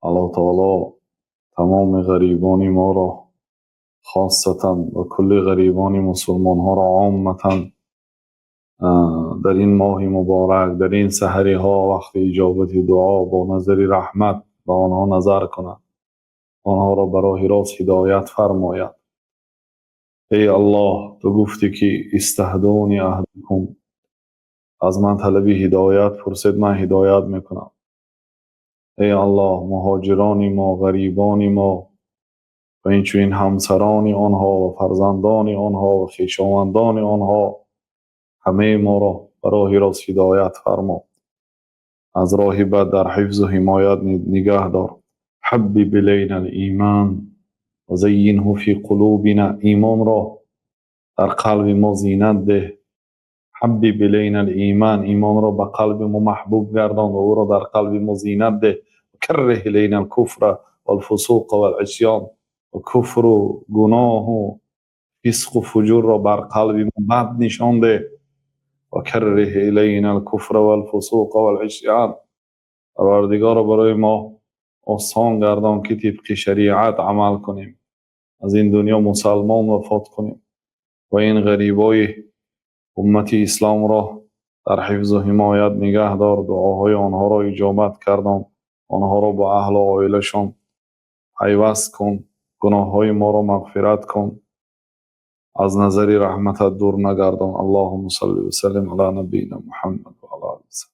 Аллоҳ таоло тамоми ғарибони моро хосатан ва кулли ғарибони мусулмонҳоро омматан дар ин моҳи муборак, дар ин саҳариҳо, вақти иҷобати дуо, бо назари раҳмат ба онҳо назар кунад, онҳоро ба роҳи рост ҳидоят фармояд. Эй Аллоҳ, ту гуфтӣ ки истаҳдуни аҳдакум, аз ман талаби ҳидоят пурсед, ман ҳидоят мекунам. Эй Аллоҳ, муҳоҷирони мо, ғарибони мо ва инчунин ҳамсарони онҳо ва фарзандони онҳо ва хешовандони онҳо, ҳамаи моро ба роҳи рост ҳидоят фармо, аз роҳи бад дар ҳифзу ҳимоят нигаҳ дор. Ҳаббиб илайнал имон ва заййинҳу фи қулубина, имонро дар қалби мо зинат деҳ. Ҳаббиб илайнал имон, имонро ба қалби мо маҳбуб гардон ва ӯро дар қалби мо зинат деҳ. Карриҳ илайнал куфра вал фусуқа вал исён, ва куфру гуноҳу фисқу фуҷурро бар қалби мо бад нишон деҳ. Ва карриҳ илайнал куфра вал фусуқа вал исён. Парвардигоро, барои мо осон гардон, ки тибқи шариат амал кунем, аз ин дунё мусалмон вафот кунем ва ин ғарибои уммати исломро дар ҳифзу ҳимоят нигаҳ дор, дуоҳои онҳоро иҷобат гардон, онҳоро бо аҳлу оилашон пайваст кун, гуноҳҳои моро мағфират кун, аз назари раҳматат дур нагардон. Аллоҳумма салли ва саллим ала набийина Муҳаммад ва ала олиҳи.